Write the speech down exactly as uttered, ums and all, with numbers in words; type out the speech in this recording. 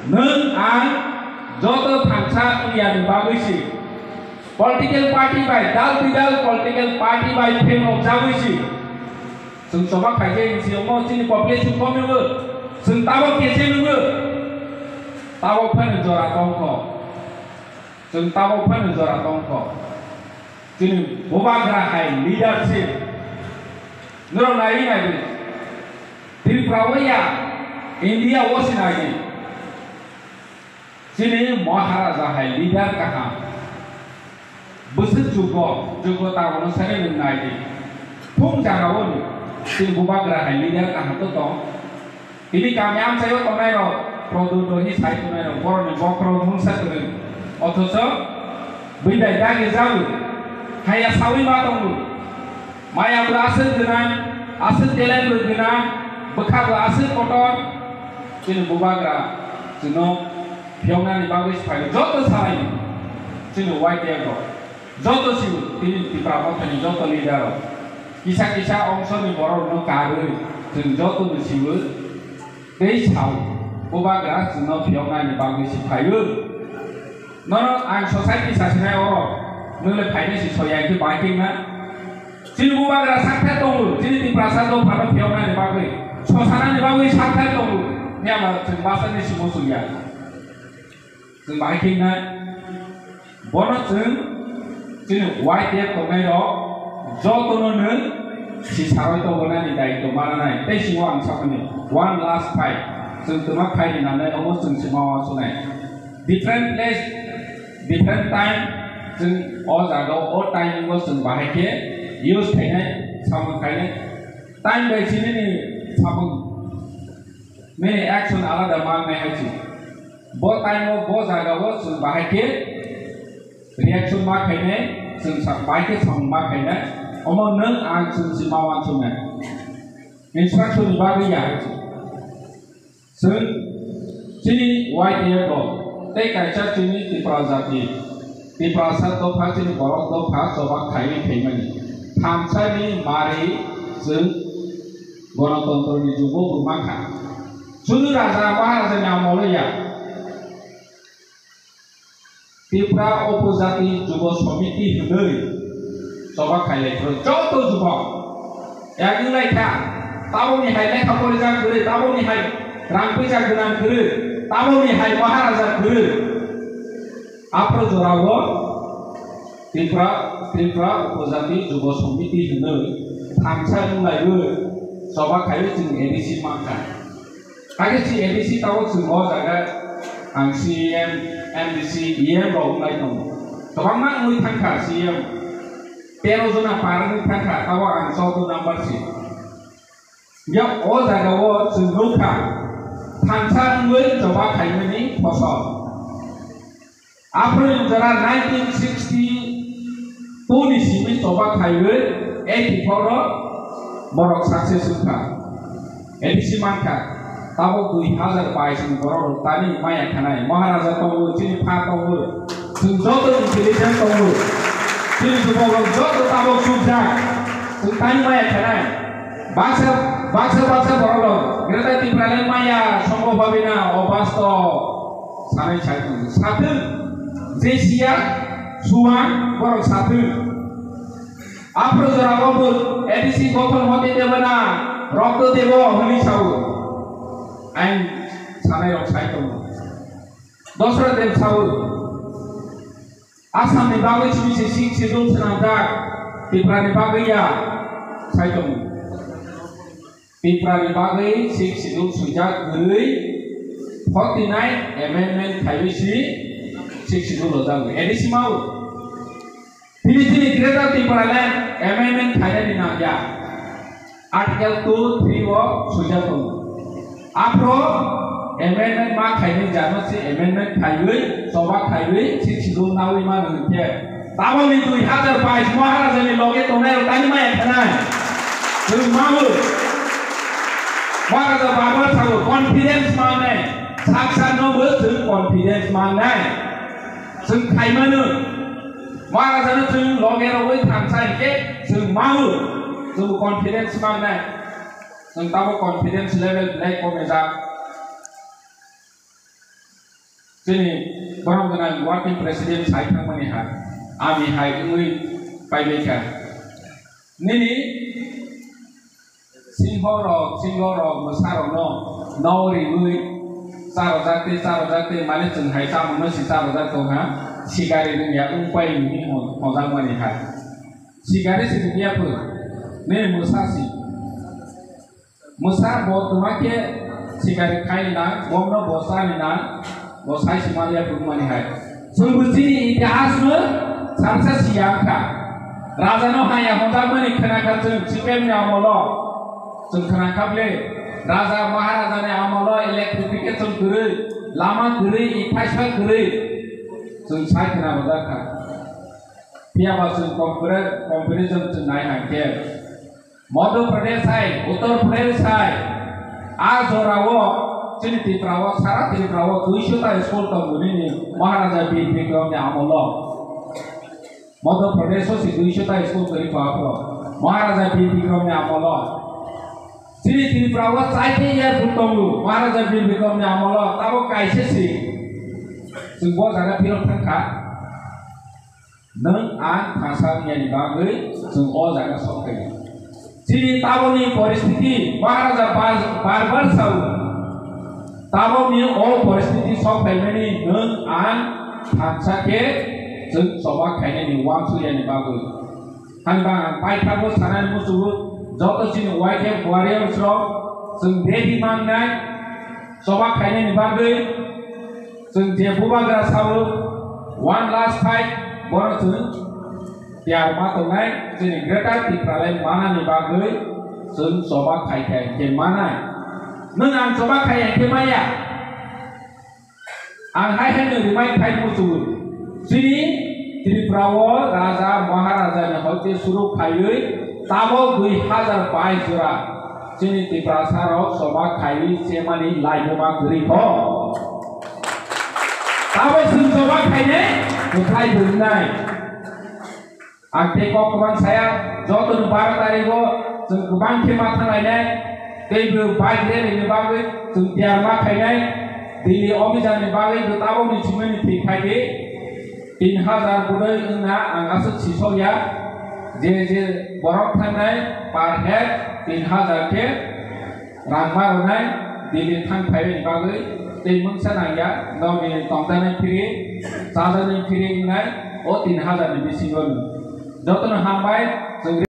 Nwng ang joto thansa wngya ni bagwi si, political party bai dal bidal political party bai phenok jagwi si. Chwng choba khaikhe si omo chini population komi bo. Chwng tabok kese nungo. Tabok phano jora tongkho. Chwng tabok phano jora tongkho. Chini bubagra hai leadership. Norok nai nai di. Tripura o ya, India o sinai di. Chini Maharaja hai leader kaham. Bwswk jugo, jugo ta ono sari nwng nai di. Thung jaga o ni, chini bubagra hai leader kaham to tong. Tini kami amchaio tongnai rok, product rok hi sai tongnai rok, borok ni bokhorok mungsa kwrwng. Othocho bwi bai dagi jago, haya sawi ma tongo. Maya bo aswk gwnang, aswk talent bo gwnang, bwkha bo aswk kotor. Chini bubagra chwngno phiyoknani bagwi se phai joto salai ni. Chini Y T F rok, joto sibo tini Tipra Mothani joto leader rok. Kisa kisa ongso ni borok no karwi chwng joto no sibo tei sao, bubagra chwngno phiyoknani bagwi se phaio. Nono ang society sasinai oro nwng le phainai se soya khe bai khe na. Chini bubagra sakthai tongo, chini Tiprasa dophano phiyoknani bagwi, sosanani bagwi sakthai tongo. Niyama chwng basa ni simo suya. Chwng bahai khe wngnai, bono chwng chini Y T F tongnai rok jotono nwng si saroi tongoni daitw mananai. Tei simo ang sakani one last fight, chwng twma fight ni nanai omo chwng se ma uansuknai. Different place, different time, chwng o jaga o timing o chwng bahai khe use khainai, samung khainai. Time bai chini ni samung nini action alada mangnai hai se. Bo time o, bo jaga o chwng bahai khe reaction ma khainai, chwng sa-, bahai khe samung ma khainai. Omo nwng ang chwng si ma uansuknai. Instruction ni bagwi ya hai se. Chwng chini Y T F rok tei kaisa chini Tipra jati, Tiprasa dopha, chini borok dopha choba khaiwi phaimani. Thansa ni mari chwng Gonotontro ni jugo bo mankha. Sudu raja maharaja ni amolo ya. Tipra Upojati Jubo Somiti hwnwi choba khailai phuru joto jubo. Yagwi laikha, tabokni hai lekha porijak kwrwi, tabokni hai rang puisa gwnang kwrwi, tabokni hai maharaja kwrwi. Aphuru jorao Tripura, Tripura Upojati Jubo Somiti hwnwi thansa wng laiwi choba khaiwi chwng A D C mankha. Hakhe chwng A D C tabok chwng o jaga ang C E M, M D C, E M rok wng lai tongo. Kwbangma wngwi thangkha C E M. Tero jona par wngwi thangkha, tabok ang choudo number si. Ya o jaga o chwng nukha, thansa wngwi choba khaimani phosol. Aphuru jora nineteen sixty two ni simi choba khaiwi eighty four o borok success wngkha. A D C mankha, tabok dui hazar bais ni borok rok tani maya khanai. Maharaja tongo, chini pha tongo, chwng joto intelligent tongo. Chini jubokrok joto tabok chukjak, chwng tani maya khanai. Baksa, baksa, baksa borok rok Greater Tipraland maya songbo babina o basto sanai sai tongo. Sathung, Jesia, Suang, borok sathung. Aphuru jora o bo A D C gothon hodi debana, rokto debo hwnwi sao. Ang sanai rok sai tongo. Dosra Deb sao. Assam ni bagwi simi se Sixth Schedule swnamjak, Tripura ni bagwi ya, sai tongo. Tripura ni bagwi Sixth Schedule swijak kwrwi, forty nine amendment khaiwi si Sixth Schedule rwjagwi. A D C mao. Tini chini Greater Tipraland amendment khainani nangya. Article two three o swijak tongo. Aphro amendment ma khainwi jano se amendment khaiwi, choba khaiwi, Sixth Schedule nawi mano hwnkhe. Tabokni dui hazar bais Maharaja ni loge tongnai rok tani maya khanai. Chwng mahu. Maharaja bar bar thago confidence mangnai. Sak sak no bo chwng confidence mangnai. Chwng khaimano. Maharaja no chwng loge rogwi thansa hinkhe chwng mahu. Chwng confidence mangnai. Chwng tabo confidence level belai komejak. Chini borom gwnang working president sai thangmani ha, ami hai wngwi paibaikha. Nini singho rok, singho rok, mwsa rokno no riwi charojak tei charojak tei mane chwng hai chamungno si charojak tongha, sikari rwngya wngpai nini hwnjakmani hai. Sikari si rwngya pho, nini mwsa si. Mwsa bo twma khe sikari khaina, bomno bo chani na, bo sai se maliya phunukmani hai. Chwngbo chini itihasno sarsa siya wngkha. Rajano haya hwnjakmani khwnakha chwng C P M ni amolo. Chwng khwnakha ble, Raja Maharajani amolo electrification kwrwi, lama kwrwi, ithaisa kwrwi. Chwng sai khwna rwjakha. Phiyaba chwng compare-, comparison chwng nai hwnkhe, Madhya Pradesh hai, Uttar Pradesh hai, a jorao chini Tripura o, sara Tripura o duiso ta school tongo nini Maharaja Bir Bikram ni amolo. Madhya Pradesh o si duiso ta school kwrwi pa phro Maharaja Bir Bikram ni amolo. Chini Tripura o chaikhe airport tongo Maharaja Bir Bikram ni amolo, tabo kaisa si. Chwng bo jaga phirok thangkha. Nwng ang thangsa wngyani bagwi chwng o jaga sok phaio. Chini taboni poristiti Maharaja bar-, bar bar sao. Taboni o poristiti sok phaimani nwng ang thangsa khe chwng choba khainani uansuk yani bagwi. Hwnba ang paithago sanani muchungo joto chini Y K F warriors rok chwng ready mangnai choba khainani bagwi. Chwng je bubagra sao, one last fight, bono chwng tiyar ma tongnai, chini Greater Tipraland manani bagwi chwng choba khai khai khe manai. Nwng ang choba khai khe maya. Ang hai hai nwng remind khai muchungo. Chini Tripura o Raja Maharaja ni hoite suru khaiwi tabok dui hazar bais jora. Chini Tiprasa rok choba khaiwi chemani laibuma kwrwi kho. Tabok chwng choba khainai, kwthai bwrwngnai. Ang tei kok kwbang saya, joto ni baro tarikh o chwng kwbang khe ma thanglainai, tei bo bike rally ni bagwi chwng tiyar ma khainai, Delhi obijan ni bagwi bo tabok ni simi ni thik khai di. Tin hazar budai wngna ang aswk sisok ya, je je borok thangnai per head tin hazar khe rang ma rwnai, Delhi thang phai ni bagwi tei mungsa nang ya, nokni tongjanai free, chajaknai free wngnai, o tin hazar ni bisingo no. Jotono hambai, chwng